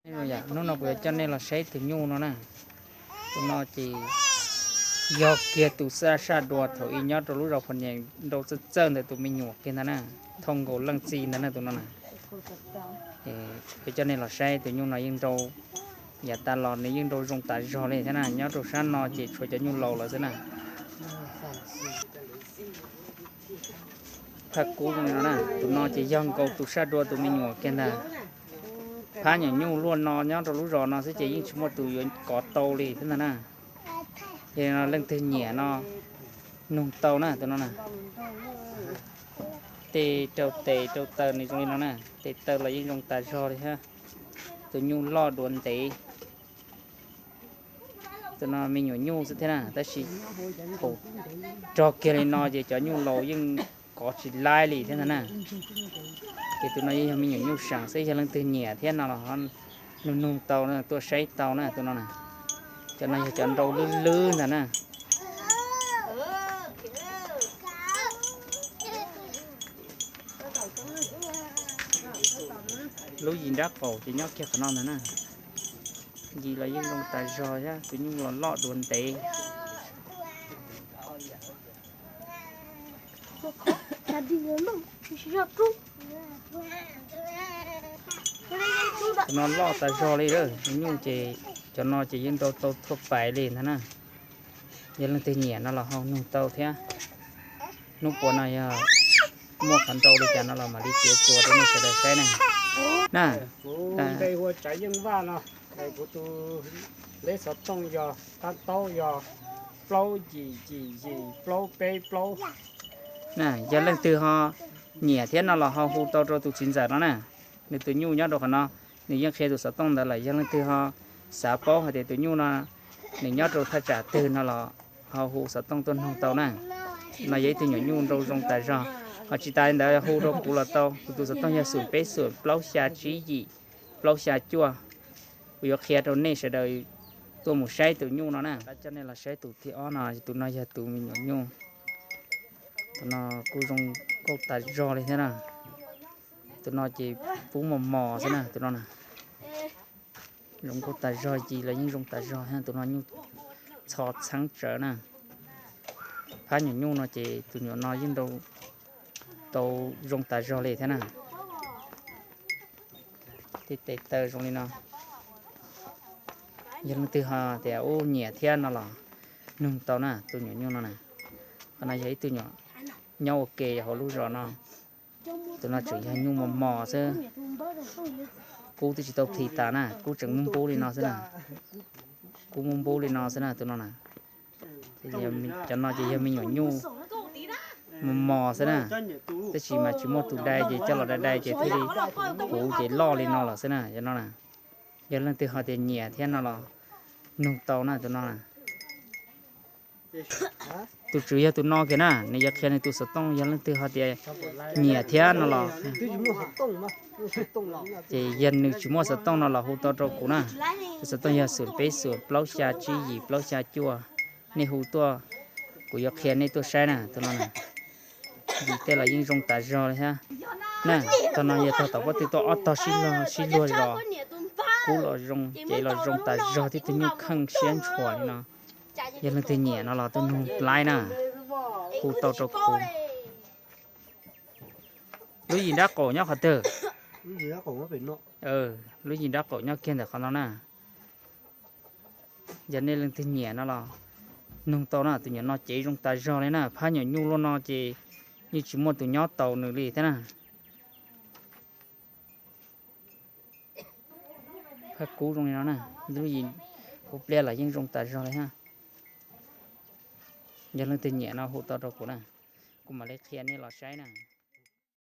Hnub no kuv yuav coj nej los saib tus nyuj no na. Tus no ces yog kiag tus sab saj dua thaum ub nyob rau lub zos Phos Nyas nrau txawj txawj ntawm tus me nyuam kiag ntag na, thauj nkaus leej txiv ntag na tus no na. Yuav coj nej los saib tus nyuj no yeej nrau, yav tas los nws yeej nrau zoo tas zog li thiab na. Nyob rau sab no ces tshuav cov nyuj laus lawm xwb na. Thaj kub zoo li no na, tus no ces yog nkaus tus saj dua tus me nyuam kiag ntag. Phab nyuam nyuj luaj no nyob rau lub zos no xwb ces yeej tsis muaj tus yuav kov tau li thiab ntag na. Yog li no leej twg nyiam no nug tau na tus no na. Tes rau tes rau taw nws zoo li no na, tes taw los yeej zoo tas zog li thiab. Tus nyuj loj duav ntev. Tus no me nyuam nyuj xwb thiab na, tab sis thaum rog kiag li no ces cov nyuj laus yeej kov tsis laib li thiab ntag na. Ces tus no yeej yog me nyuam nyuj seem xwb, yog leej twg nyiam thiab no los nug nug tau, tuaj saib tau na tus no na. Cov no yog cov nrau lwb lwb ntag na. Lub yim nrab qaum ces nyob kiag qhov no ntag na. Yim los yeej zoo tas zog thiab, tus nyuj los loj duav ntev. Tus no loj tas zog li lawm, nyuj ces cov no ces yeej nrau tau thuaj pais li ntag na. Yog leej twg nyiam no los ho nug tau thiab. Hnub puas no yog muaj qhov nrau li cas no los mam li txiav txuas rau nej sawv daws saib na. Na, kuv npe hu ua Tsaiv Yeej Vaj no, kuv tus leb xov tooj yog, tab taub yog plaub yim yim yim plaub peb plaub. Na, yog leej twg ho nyiam thiab no los ho hu tau rau tus txiv ntxawm no na. Nws tus nyuj nyob rau qhov no, nws yeej qhia tus xov tooj ntawd lawm, yog leej twg ho xav paub hais tias tus nyuj no nws nyob rau thaj tsam twg no los ho hu xov tooj tuaj noog tau na. No yog ib tug nyuam nyuj nrau zoo tas zog, ho tsis tas li ntawd hu rau kuv los tau, kuv tus xov tooj yog xoom peb xoom plaub xya tsib yim plaub xya cuaj. Kuv yuav qhia rau nej sawv daws tuaj mus saib tus nyuj no na. Coj nej los saib tus thib ob no, tus no yog tus me nyuam nyuj. Tus no kuj zoo nkauj tas zog li thiab na. Tus no ces pub mos mos xwb na, tus no na. Zoo nkauj tas zog, yim los yeej zoo tas zog thiab, tus no nyuj txho txheeb tsawv na. Phab nyuam nyuj no ces tus nyuam no yeej nrau tau zoo tas zog li thiab na. Tej tes taw zoo li no. Yog leej twg ho tias ub nyiam thiab no los nug tau na, tus nyuam nyuj no na. Qhov no yog ib tug nyuam nyob ua ke hauv lub zos no. Tus no tseem yog nyuj mos mos xwb. Kub twb tsis tau plhis tas na, kub tseem muaj npub li no xwb na. Kub muaj npub li no xwb na tus no na. Cov no ces yog me nyuam nyuj mos mos xwb na, tab sis mas tsis muaj tus dai ces coj los dai dai ces thiaj li puv ces loj li no lawm xwb na. Cov no na, yog leej twg ho tias nyiam thiab no los nug tau na tus no na. Tus tswv yog tus no kiag na, nws yuav qhia nws tus xov tooj, yog leej twg ho tias nyiam thiab no los, ces yog nws tsis muaj xov tooj no los hu tau rau kuv na. Tus xov tooj yog xoom peb xoom plaub xya tsib yim plaub xya cuaj. Nej hu tuaj, kuv yuav qhia nej tuaj saib na tus no na. Yim tej los yeej zoo tas zog li thiab. Na, tog no yog tog tom pob tw tuaj ob tog sib luag zos. Kub los zoo, cev los zoo tas zog thiab, tus nyuj kheej siab ntshua li no. Yog leej twg nyiam no los tuaj nug laib na, hu tau rau kuv. Lub yim nrab qaum nyob qhov twg? Lub yim nrab qaum nyob kiag ntawm qhov no na. Yog nej leej twg nyiam no los nug tau na, tus nyuam no cev zoo tas zog li na, phab nyuam nyuj luaj no ces yeej tsis muaj tus nyob taus nws li thiab na. Phab kub zoo li no na, lub yim, kuv pliag los yeej zoo tas zog li thiab. Yog leej twg nyiam no hu tau rau kuv na, kuv mam li qhia nej los saib na.